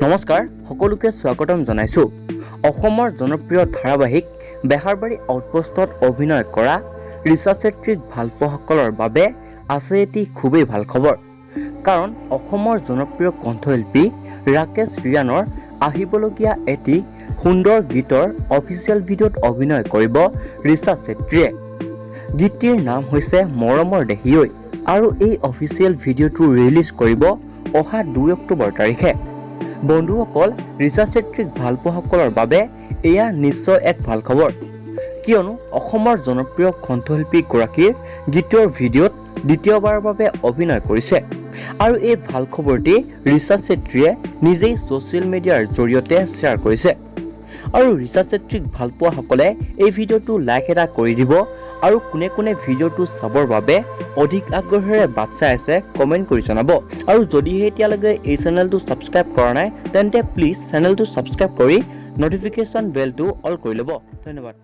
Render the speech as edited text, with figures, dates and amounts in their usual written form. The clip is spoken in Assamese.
নমস্কাৰ, সকলোকে স্বাগতম জনাইছোঁ। অসমৰ জনপ্ৰিয় ধাৰাবাহিক বেহাৰবাৰী আউটপোষ্টত অভিনয় কৰা ৰিচা চেত্ৰীক ভালপোৱাসকলৰ বাবে আছে এটি খুবেই ভাল খবৰ। কাৰণ অসমৰ জনপ্ৰিয় কণ্ঠশিল্পী ৰাকেশ ৰিয়ানৰ আহিবলগীয়া এটি সুন্দৰ গীতৰ অফিচিয়েল ভিডিঅ'ত অভিনয় কৰিব ৰিচা চেত্ৰীয়ে। গীতটিৰ নাম হৈছে মৰমৰ দেহী ঐ আৰু এই অফিচিয়েল ভিডিঅ'টো ৰিলিজ কৰিব অহা 2 অক্টোবৰ তাৰিখে। বন্ধুসকল, ৰিচা চেত্ৰীক ভালপোৱাসকলৰ বাবে এয়া নিশ্চয় এক ভাল খবৰ, কিয়নো অসমৰ জনপ্ৰিয় কণ্ঠশিল্পীগৰাকীৰ গীতৰ ভিডিঅ'ত দ্বিতীয়বাৰৰ বাবে অভিনয় কৰিছে। আৰু এই ভাল খবৰটি ৰিচা চেত্ৰীয়ে নিজেই ছ'চিয়েল মিডিয়াৰ জৰিয়তে শ্বেয়াৰ কৰিছে। আৰু ৰিচা চেত্ৰীক ভালপোৱাসকলে এই ভিডিঅ'টো লাইক এটা কৰি দিব আৰু কোনে কোনে ভিডিঅ'টো চাবৰ বাবে অধিক আগ্ৰহেৰে বাট চাই আছে, কমেণ্ট কৰি জনাব। আৰু যদিহে এতিয়ালৈকে এই চেনেলটো ছাবস্ক্ৰাইব কৰা নাই, তেন্তে প্লিজ চেনেলটো ছাবস্ক্ৰাইব কৰি ন'টিফিকেশ্যন বেলটো অল কৰি ল'ব। ধন্যবাদ।